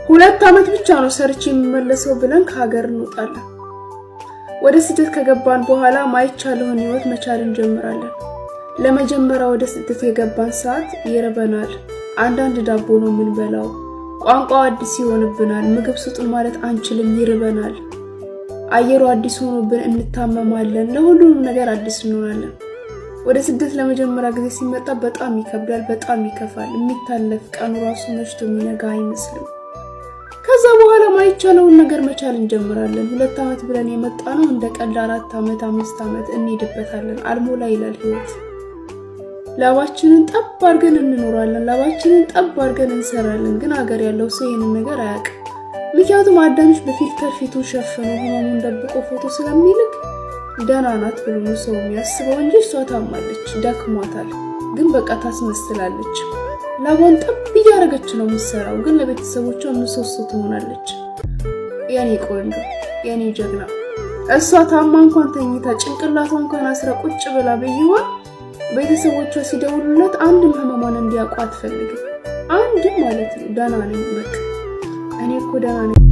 2 ዓመት ብቻ ነው ሰርቼ የምመለሰው ብለን ከሀገር እንወጣለን። ወደ ስደት ከገባን በኋላ ማይቻለውን ህይወት መቻል እንጀምራለን። ለመጀመሪያ ወደ ስደት የገባን ሰዓት ይርበናል። አንዳንድ ዳቦ ነው የምንበላው። ቋንቋው አዲስ ይሆንብናል። ምግብ ስጡን ማለት አንችልም፣ ይርበናል። አየሩ አዲስ ሆኖብን እንታመማለን። ለሁሉም ነገር አዲስ እንሆናለን። ወደ ስደት ለመጀመሪያ ጊዜ ሲመጣ በጣም ይከብዳል፣ በጣም ይከፋል። የሚታለፍ ቀኑ ራሱ መሽቶ የሚነጋ አይመስልም። ከዛ በኋላ ማይቻለውን ነገር መቻል እንጀምራለን። 2 ዓመት ብለን የመጣ ነው እንደ ቀልድ 4 ዓመት፣ 5 ዓመት እንሄድበታለን። አልሞላ ይላል ህይወት። ላባችንን ጠብ አድርገን እንኖራለን። ላባችንን ጠብ አድርገን እንሰራለን። ግን ሀገር ያለው ሰው ይህንን ነገር አያውቅም። ምክንያቱም አዳምሽ በ filter ፊቱን ሸፍኖ ህመሙን ደብቆ ፎቶ ስለሚልክ ደህና ናት ብሎ ነው ሰው የሚያስበው እንጂ እሷ ታማለች፣ ደክሟታል። ግን በቃ ታስመስላለች። ላቧን ጠብ እያደረገች ነው የምትሰራው፣ ግን ለቤተሰቦቿ ምሰሶ ትሆናለች። የኔ ቆንጆ፣ የኔ ጀግና፣ እሷ ታማ እንኳን ተኝታ ጭንቅላቷ እንኳን አስራ ቁጭ ብላ ብይሆን ቤተሰቦቿ ሲደውሉለት አንድም ህመሟን እንዲያውቁ አትፈልግም። አንድም ማለት ነው። ደህና ነኝ፣ በቃ እኔ እኮ ደህና ነኝ።